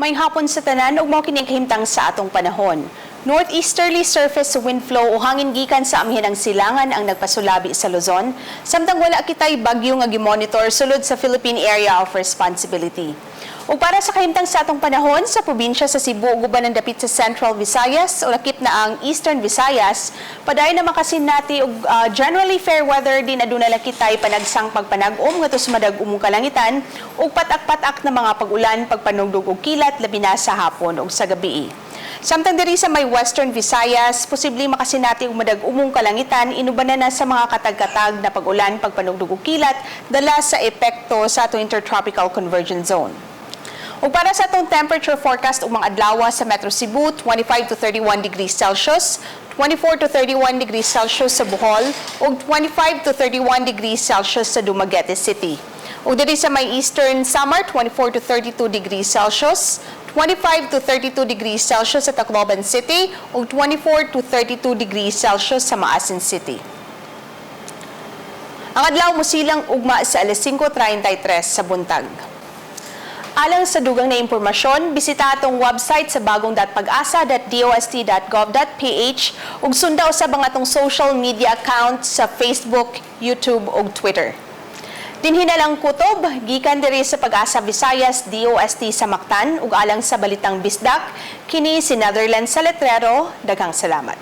Maayong hapon sa tanan ug mao kini ang kahimtang sa atong panahon. Northeasterly surface wind flow o hangin gikan sa amihanang silangan ang nagpasulabi sa Luzon, samtang wala kitay bagyo nga gimonitor sulod sa Philippine Area of Responsibility. Ug para sa kahimtang sa atong panahon sa probinsya sa Cebu ug uban ang dapit sa Central Visayas o lakip na ang Eastern Visayas, padayon na makasinati og generally fair weather din aduna lang kitay panagsang pagpanag-om ngadto sa madag-umong kalangitan ug patak-patak na mga pag-ulan, pagpanugdog og kilat, labi na sa hapon ug sa gabi. Samtang diri sa may Western Visayas, posible makasinati og madag-umong kalangitan inubanan na sa mga katag-katag na pag-ulan, pagpanugdog og kilat dala sa epekto sa atong Intertropical Convergence Zone. Ug para sa atong temperature forecast ug mga adlaw sa Metro Cebu, 25 to 31 degrees Celsius, 24 to 31 degrees Celsius sa Bohol, ug 25 to 31 degrees Celsius sa Dumaguete City. Ug diri sa may Eastern Samar, 24 to 32 degrees Celsius, 25 to 32 degrees Celsius sa Tacloban City, ug 24 to 32 degrees Celsius sa Maasin City. Ang adlaw mosilang ugma sa alas 5:33 sa buntag. Alang sa dugang na impormasyon, bisita atong website sa bagong.pagasa.dost.gov.ph ug sunda usab ang atong social media accounts sa Facebook, YouTube ug Twitter. Dinhi na lang kutob, gikan diri sa Pag-asa Visayas, DOST sa Mactan ug alang sa Balitang Bisdak, kini si Netherlands sa Letrero. Daghang salamat.